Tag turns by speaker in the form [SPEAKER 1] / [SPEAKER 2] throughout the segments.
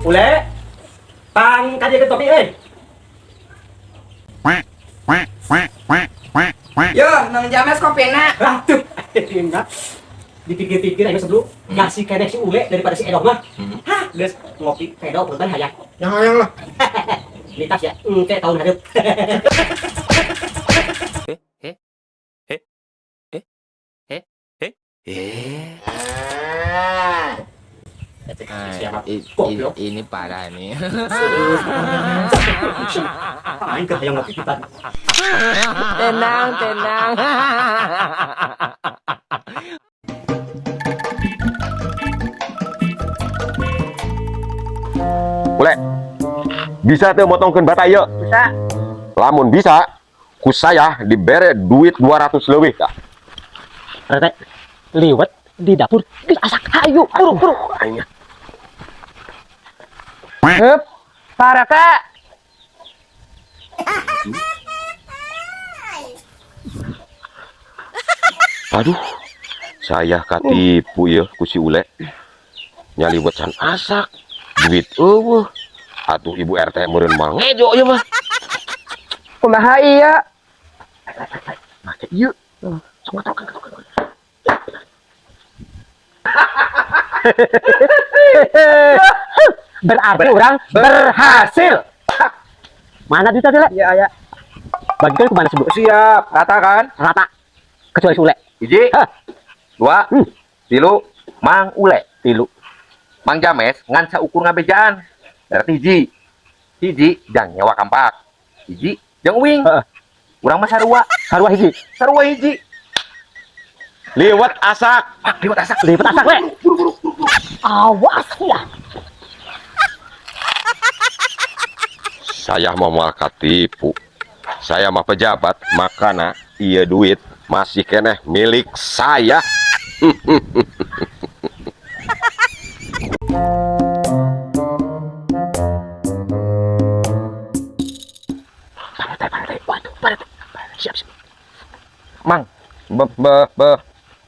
[SPEAKER 1] Ule. Pang kadiekeun topi euy.
[SPEAKER 2] Yo, Mang James kopina.
[SPEAKER 1] Aduh, enggak. Dipikir-pikir aja sebelum ngasih keneh si Ule daripada si Edoh mah. Hah, geus ngopi pedo punten hayang.
[SPEAKER 3] Yang hayang lah.
[SPEAKER 1] Litas ya, engke tahun hareup.
[SPEAKER 4] Ah,
[SPEAKER 1] Siapa? Goblok.
[SPEAKER 4] ini parah nih.
[SPEAKER 1] Aing teh hayang ngopi pisan.
[SPEAKER 2] Tenang, tenang.
[SPEAKER 5] Ule, bisa tuh motongkeun bata ieu?
[SPEAKER 2] Bisa.
[SPEAKER 5] Lamun bisa, ku saya dibere duit 200 leuwih tah.
[SPEAKER 1] Rete, liwet di dapur geus asak. Hayu, buru buru.
[SPEAKER 5] Aing.
[SPEAKER 2] Hup, Pak RT.
[SPEAKER 5] Aduh, saya katipu ya ku si Ule. Nyaliwet can asak, duit euweuh. Atuh Ibu RT meureun mah ngejo ieu mah.
[SPEAKER 2] Kumaha iya?
[SPEAKER 5] Make ieu. Sok ngatokeun, ngatokeun.
[SPEAKER 1] Berarti orang berhasil. Mana duit tadi, Le?
[SPEAKER 2] Iya, iya.
[SPEAKER 1] Bagikan kemana sebelum?
[SPEAKER 6] Siap, rata kan?
[SPEAKER 1] Rata. Kecuali si Ule.
[SPEAKER 6] Hiji,
[SPEAKER 1] Hah.
[SPEAKER 6] dua, tilu, Mang Ule.
[SPEAKER 1] Tilu.
[SPEAKER 6] Mang James ngan saukur ngabejaan. Berarti hiji. Hiji jang nyewa kampak. Hiji jang uing.
[SPEAKER 1] Heeh.
[SPEAKER 6] Urang mah sarua.
[SPEAKER 1] Sarua hiji.
[SPEAKER 6] Sarua hiji.
[SPEAKER 5] Liwet asak.
[SPEAKER 6] Ah, liwat asak.
[SPEAKER 1] Liwet asak, Le. Awas ya.
[SPEAKER 5] Saya mah moal katipu. Saya mah pejabat, makana iya duit masih keneh milik saya.
[SPEAKER 1] Parete, parete. Waduh, parete. Siap, siap.
[SPEAKER 6] Mang, be, be, be,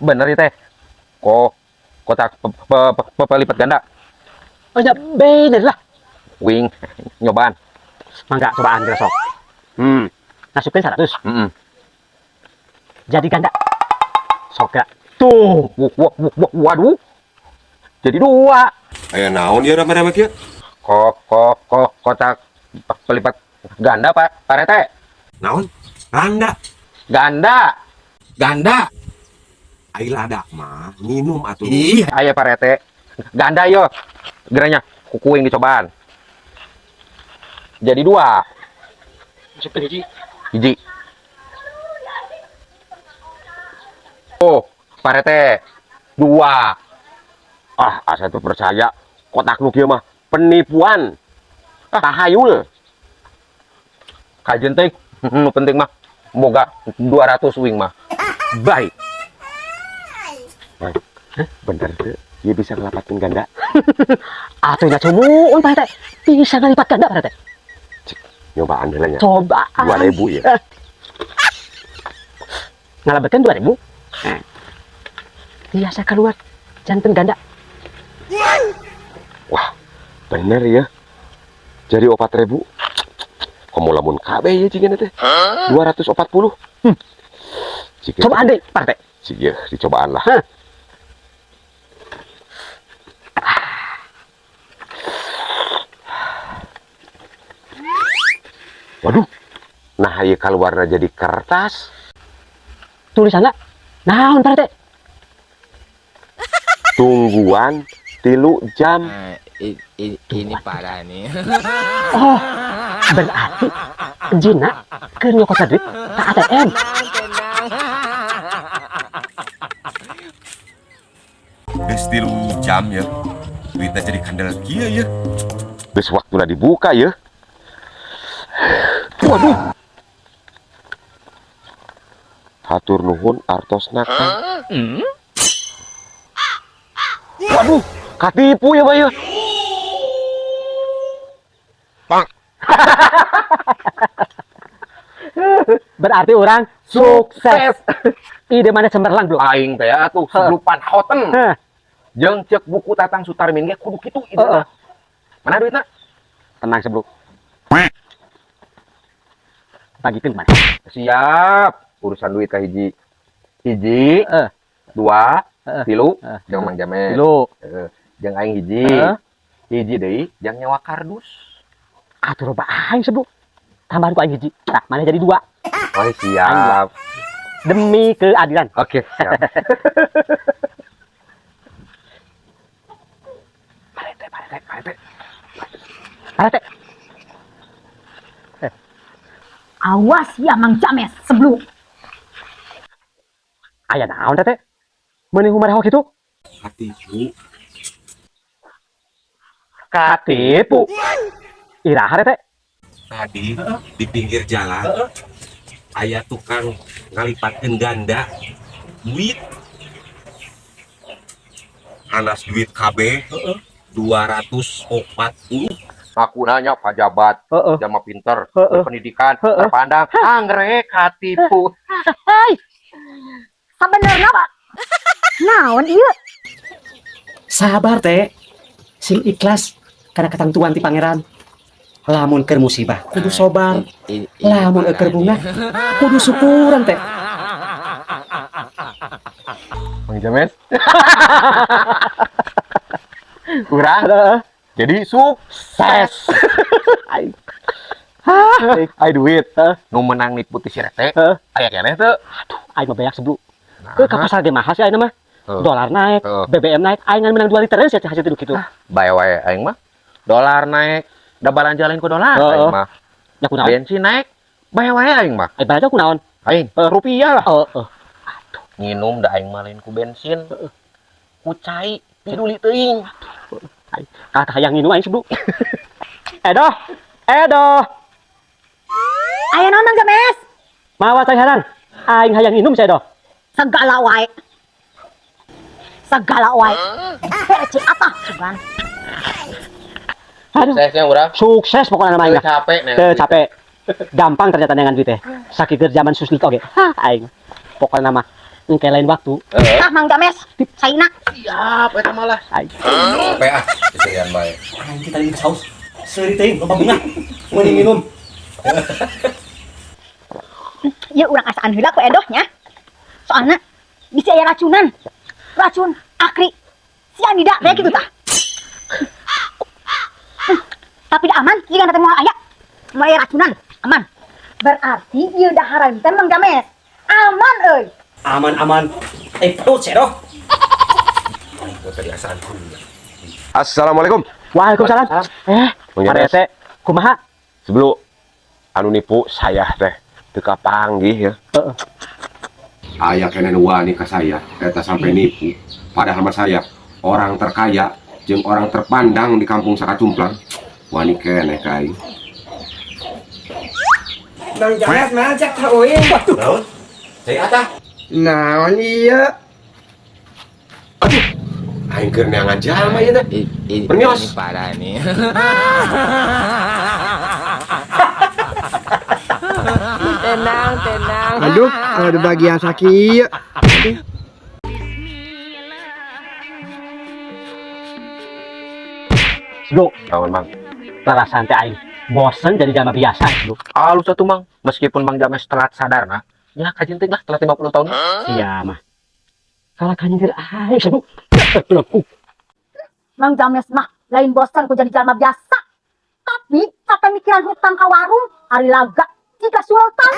[SPEAKER 6] bener ieu teh. Ko kotak pe, pe, pe, pelipat ganda.
[SPEAKER 1] Oh ya, bener lah.
[SPEAKER 6] Wing nyobaan.
[SPEAKER 1] Mangga cobaan geura sok. Masukkan 100.
[SPEAKER 6] Heeh.
[SPEAKER 1] Jadi ganda. Sok ya. Tuh.
[SPEAKER 6] Waduh. Jadi dua.
[SPEAKER 5] Aya naon ieu rame-rame kieu?
[SPEAKER 6] Ko ko ko kotak pelipat ganda, Pak. Pak RT.
[SPEAKER 3] Naon? Randa.
[SPEAKER 6] Ganda. Ganda.
[SPEAKER 3] Ai ladak mah minum atuh.
[SPEAKER 6] Ih, aya Pak RT. Ganda yo. Geranya kukuing dicobaan. Jadi dua.
[SPEAKER 1] Masukkan hiji.
[SPEAKER 6] Hiji. Oh, Pak RT. Dua.
[SPEAKER 5] Ah, asa teu percaya kotak nu kieu mah penipuan. Tahayul.
[SPEAKER 6] Kajen teh, nu penting mah boga 200 wing mah. Baik.
[SPEAKER 5] Mang, bener teu? Ieu bisa ngelapatkeun ganda.
[SPEAKER 1] Atuh nya cumuun Pak RT. Bisa ngalipat ganda Pak RT.
[SPEAKER 5] Nyobaan heula nya.
[SPEAKER 1] Cobaan.
[SPEAKER 5] 2000 ya.
[SPEAKER 1] Ngalabetkeun 2000. Biasa keluar janten ganda.
[SPEAKER 5] Wah, bener ya. Jadi 4000. Komo lamun kabeh ya jigana teh. 240. Cik,
[SPEAKER 1] Cobaan deui, Pak RT.
[SPEAKER 5] Cik, ya, dicobaan lah.
[SPEAKER 1] Hah.
[SPEAKER 5] Waduh. Nah, ieu kaluarna jadi kertas.
[SPEAKER 1] Tulisanna naon Pak RT?
[SPEAKER 5] Tungguan 3 jam.
[SPEAKER 4] Ah, ini parah nih.
[SPEAKER 1] Oh, berarti Jina keur nyokot duit ka ATM.
[SPEAKER 4] Tenang, tenang.
[SPEAKER 3] Geus 3 jam ya. Duitnya jadi kandel kieu ya.
[SPEAKER 5] Geus waktuna dibuka ya. Waduh. Hatur nuhun artosna Kang. Waduh, katipu ya, Pak ya.
[SPEAKER 1] Berarti orang sukses. Ide mana cemerlang belum?
[SPEAKER 6] Aing teh atuh sebelum hoten.
[SPEAKER 1] Heh.
[SPEAKER 6] Jeung cek buku Tatang Sutarmin ge kudu kitu
[SPEAKER 1] Heeh.
[SPEAKER 6] idena. Mana duitna?
[SPEAKER 1] Tenang sebelum. Bagikeun mana?
[SPEAKER 6] Siap. Urusan duit ka hiji. Hiji, dua, tilu, jang Mang James.
[SPEAKER 1] Tilu.
[SPEAKER 6] Heeh. Jang aing hiji. Hiji deui jang nyawa kardus.
[SPEAKER 1] Atuh loba aing sebelum. Tambahan ku aing hiji. Tah, mana jadi dua.
[SPEAKER 6] Oh, siap.
[SPEAKER 1] Demi keadilan.
[SPEAKER 6] Oke, siap.
[SPEAKER 1] Parete, parete, parete. Parete.
[SPEAKER 7] Awas ya Mang James sebelum.
[SPEAKER 1] Aya naon teh? Meuni humaraho kitu?
[SPEAKER 3] Katipu.
[SPEAKER 1] Katipu. Iraha teh?
[SPEAKER 3] Tadi di pinggir jalan aya tukang ngalipatkeun ganda duit. Anas duit KB 240.
[SPEAKER 6] Aku nanya pajabat, jama pinter, berpendidikan, terpandang, anggrek katipu.
[SPEAKER 7] Hei. Sabenerna, Pak. Naon ieu?
[SPEAKER 1] Sabar teh. Sing ikhlas karena ketentuan ti pangeran. Lamun keur musibah kudu sobar.
[SPEAKER 4] Ini
[SPEAKER 1] Lamun
[SPEAKER 4] parah
[SPEAKER 1] keur
[SPEAKER 4] nih.
[SPEAKER 1] bunga kudu syukuran teh.
[SPEAKER 6] Mang James. Kurang. Jadi sukses.
[SPEAKER 1] Aing.
[SPEAKER 6] Ai duit. Nu menang nipu ti si Rete. Aya keneh teu?
[SPEAKER 1] Aing mah beak sebelum. Ke ka pasar ge mahal sih aing mah.
[SPEAKER 6] Heeh.
[SPEAKER 1] Dolar naik, BBM naik, aing ngan menang 2 liter sih hasil tidur kitu.
[SPEAKER 6] Bae wae aing mah. Dolar naik, da balanja lain ku dolar aing mah.
[SPEAKER 1] Ya kunaon?
[SPEAKER 6] Bensin naik, bae wae aing mah.
[SPEAKER 1] Aing balanja kunaon?
[SPEAKER 6] Aing rupiah lah.
[SPEAKER 1] Heeh.
[SPEAKER 6] Nginum da aing mah lain ku bensin. Ku cai, piduli teuing.
[SPEAKER 1] Aing kalah hayang nginum aing sebelum. Edoh, Edoh.
[SPEAKER 7] Aya naon Mang James?
[SPEAKER 1] Mawa cai harang. Aing hayang nginum saya doh.
[SPEAKER 7] Segala wae. Segala wae. Bere atah sugan.
[SPEAKER 1] Aduh.
[SPEAKER 6] Suksesnya urang.
[SPEAKER 1] Sukses pokoknya namanya.
[SPEAKER 6] Teu capek nih.
[SPEAKER 1] Teu capek. Gampang ternyata dengan duit teh. Sakit zaman suslit oge. Hah, aing. Pokoknya nama engke lain waktu.
[SPEAKER 7] Tah Mang James, saina.
[SPEAKER 6] Siap eta malah.
[SPEAKER 1] Aing.
[SPEAKER 3] Capek ah, keserian bae.
[SPEAKER 1] Aing kita ini saus. Seuri teuing loba bunga. Meuni minum.
[SPEAKER 7] Ieu urang asaan heula ku Edoh nya. Soalna bisa aya racunan. Racun akri sianida kayak gitu tah. Tapi dah aman, jika nanti mau aya. Mau aya racunan, aman. Berarti ieu daharan teh Mang James. Aman euy.
[SPEAKER 1] Aman-aman. Eh, perut saya doh.
[SPEAKER 3] Tadi asaan.
[SPEAKER 5] Assalamualaikum.
[SPEAKER 1] Waalaikumsalam.
[SPEAKER 5] Mang James.
[SPEAKER 1] Parete, kumaha?
[SPEAKER 5] Sebelum anu nipu saya teh teu kapanggih ya.
[SPEAKER 1] Heeh.
[SPEAKER 5] Aya keneh nu wani ka saya eta sampai nipu. Padahal mah saya orang terkaya jeung orang terpandang di kampung Sakacumplang. Wani keneh ka aing.
[SPEAKER 2] Mang James mana cek tah euy?
[SPEAKER 3] Naon? Cai atah.
[SPEAKER 2] Naon ieu?
[SPEAKER 5] Aing keur neangan jalma ieu teh. Permios.
[SPEAKER 4] Ini parah nih.
[SPEAKER 2] Tenang, tenang.
[SPEAKER 8] Aduh, kalau ada bagian sakit.
[SPEAKER 1] Bro,
[SPEAKER 6] Naon Mang?
[SPEAKER 1] perasaan teh aing bosen jadi jalma biasa, bro.
[SPEAKER 6] Alus atuh Mang, meskipun Mang James telat sadar nah. Ya kajian teh lah telat 50 tahun.
[SPEAKER 1] Iya mah. Kalah kanyindir aing sebelum. Belum.
[SPEAKER 7] Mang James mah lain bosan ku jadi jalma biasa. Tapi sampai mikiran hutang ka warung, ari laga jika sultan.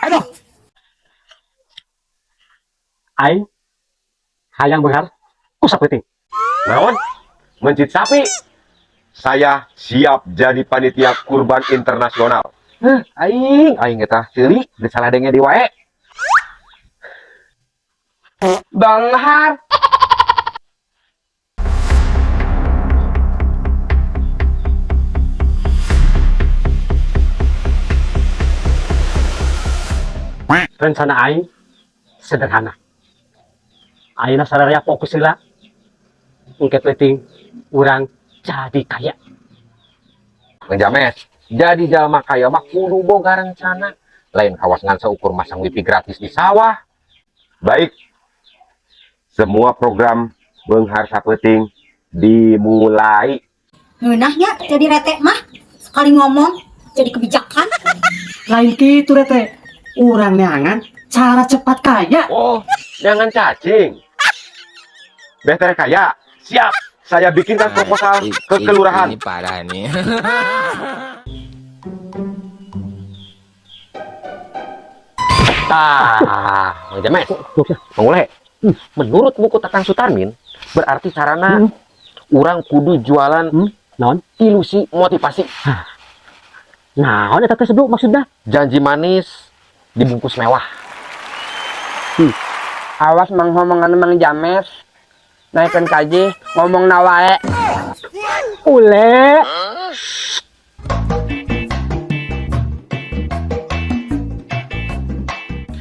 [SPEAKER 1] Aduh. Aing hayang beunghar ku sapeuting.
[SPEAKER 5] Naon? Mencit sapi. Saya siap jadi panitia kurban internasional.
[SPEAKER 6] Aing, aing eta seuri, geus salah denge di wae. Banghar.
[SPEAKER 1] Rencana aing sederhana. Ayeuna sararea fokus heula. Engke penting urang jadi kaya.
[SPEAKER 6] Mang James, jadi jalma kaya mah kudu boga rencana. Lain kawas ngan saukur masang wifi gratis di sawah.
[SPEAKER 5] Baik. Semua program beunghar sapeuting Dimulai.
[SPEAKER 7] Ngeunahnya jadi rete mah sekali ngomong jadi kebijakan.
[SPEAKER 1] Lain kitu, Rete. Urang neangan cara cepat kaya.
[SPEAKER 5] Oh, jangan cacing. Better kaya. Siap. Saya bikinkan proposal ke kelurahan.
[SPEAKER 4] Ini parah nih.
[SPEAKER 6] Tah, Mang James. Mang Ule. Menurut buku Tatang Sutarmin, berarti sarana urang kudu jualan
[SPEAKER 1] Naon?
[SPEAKER 6] Ilusi motivasi.
[SPEAKER 1] Naon eta teh, sebelum maksudna?
[SPEAKER 6] Janji manis dibungkus mewah.
[SPEAKER 2] Awas mang ngomongan Mang James. Naikkan kaji ngomong nawae.
[SPEAKER 1] Ule.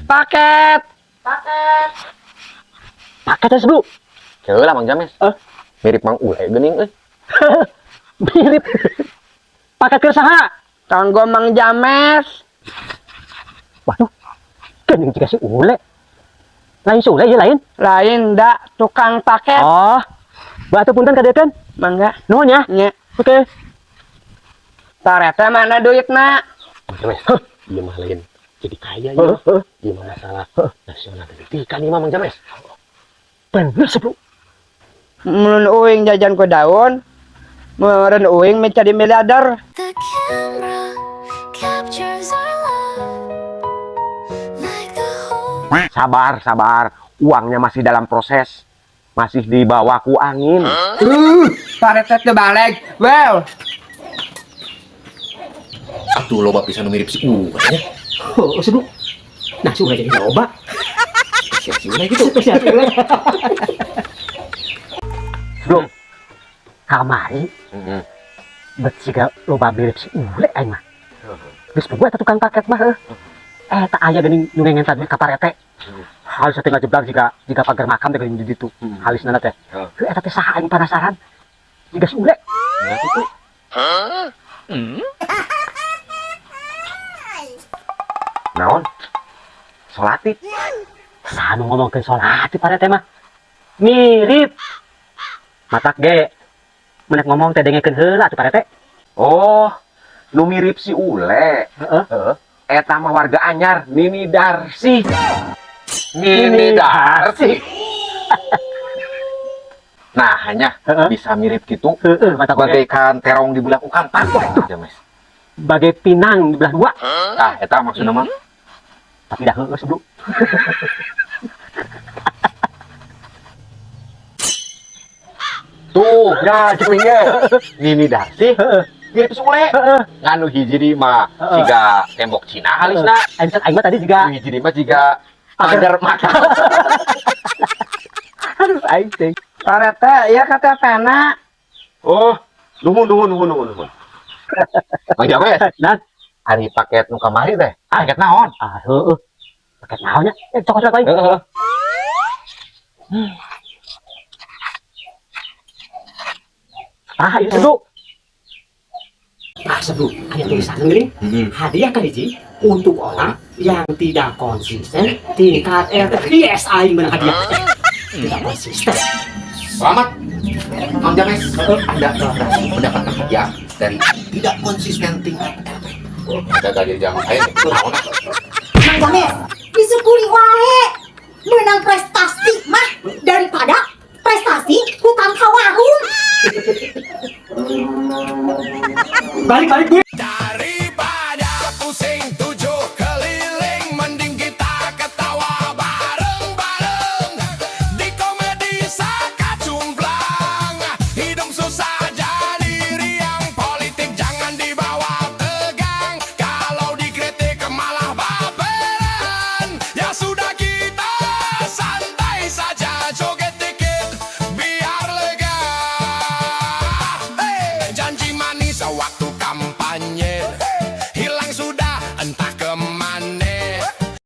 [SPEAKER 2] Paket.
[SPEAKER 1] Paket teh, sebelum.
[SPEAKER 6] Heula, Mang James.
[SPEAKER 1] Eh?
[SPEAKER 6] Mirip Mang Ule geuning euy.
[SPEAKER 1] Mirip. Paket ke saha?
[SPEAKER 2] Kanggo Mang James.
[SPEAKER 1] Waduh. Geuning jiga si Ule. Lain si Ule ya lain?
[SPEAKER 2] Lain dak tukang paket.
[SPEAKER 1] Oh. Batu punten kadekan.
[SPEAKER 2] Mangga.
[SPEAKER 1] Nuhun ya.
[SPEAKER 2] Nya.
[SPEAKER 1] Oke.
[SPEAKER 2] Pak Rete mana duitna?
[SPEAKER 6] Mang James. Ieu mah lain jadi kaya ya.
[SPEAKER 1] Heeh.
[SPEAKER 6] Ieu mah masalah nasional pendidikan ieu mah, Mang James.
[SPEAKER 1] Bener, sebelum.
[SPEAKER 2] Mun uing jajan ku daun. Meureun uing menjadi miliarder.
[SPEAKER 9] The camera captures our love like the whole
[SPEAKER 5] Sabar, sabar. Uangnya masih dalam proses. Masih dibawa ku angin.
[SPEAKER 2] Pak Rete teu balik. Wow.
[SPEAKER 6] Atuh loba pisan nu mirip si Ule nya.
[SPEAKER 1] Oh, sebelum. Nah, si Ule jadi loba.
[SPEAKER 6] Spesial si Ule gitu.
[SPEAKER 1] Spesial si Ule. Belum. Kamari
[SPEAKER 6] Heeh.
[SPEAKER 1] bet siga loba mirip si Ule aing mah. Geus puguh eta tukang paket mah heuh. Eh, tak aya geuning nu ngengen tadi ka parete. Halis teh ngajeblang jiga jiga pagar makam teh geuning di ditu. Halisna teh. Heuh, eta teh saha aing penasaran. Jiga si Ule.
[SPEAKER 6] Nah, gitu.
[SPEAKER 5] Naon? Solatif.
[SPEAKER 1] Saha nu ngomongkeun salat parete mah? Mirip. Matak ge menek ngomong teh dengekeun heula atuh, parete.
[SPEAKER 5] Oh, nu mirip si Ule.
[SPEAKER 1] Heeh.
[SPEAKER 5] Heeh. Eta mah warga anyar, Nini Darsi. Nini Darsi.
[SPEAKER 6] Nah, hanya
[SPEAKER 1] Heeh.
[SPEAKER 6] bisa mirip gitu.
[SPEAKER 1] Heeh, matak oge.
[SPEAKER 6] Bagaikan terong di belah kampak. Wah, James.
[SPEAKER 1] Bagai pinang di belah dua.
[SPEAKER 6] Tah, eta maksudna mah.
[SPEAKER 1] Tapi dah heueuh, sebelum.
[SPEAKER 6] Tuh, ya jeung ge. Nini Darsi. Mirip si Ule.
[SPEAKER 1] Heeh.
[SPEAKER 6] Ngan nu hiji di mah siga tembok Cina halisna.
[SPEAKER 1] Aing aing mah tadi juga
[SPEAKER 6] Nu hiji di mah jiga pagar makam.
[SPEAKER 1] Aduh, aing teh.
[SPEAKER 2] Pak Rete, iya KTP-na.
[SPEAKER 5] Oh, nuhun, nuhun, nuhun, nuhun, nuhun.
[SPEAKER 6] Mang James,
[SPEAKER 1] Nah,
[SPEAKER 6] ari paket nu kamari teh. Paket naon?
[SPEAKER 1] Ah, heueuh. Paket naonnya? Eh, cokot cokot aing.
[SPEAKER 6] Heeh.
[SPEAKER 1] Ah, ieu sedu. Ah, sedu. Aya tulisan geuning. Hadiah kahiji untuk orang yang tidak konsisten tingkat RT. Yes, aing menang hadiah. Tidak konsisten.
[SPEAKER 6] Selamat, Mang James. Anda telah berhasil mendapatkan hadiah dari tidak konsisten tingkat RT. Gagal jadi jangan saya itu naon?
[SPEAKER 7] Mang James, disyukuri wae. Menang prestasi mah daripada prestasi hutang ka warung.
[SPEAKER 1] Balik balik duit.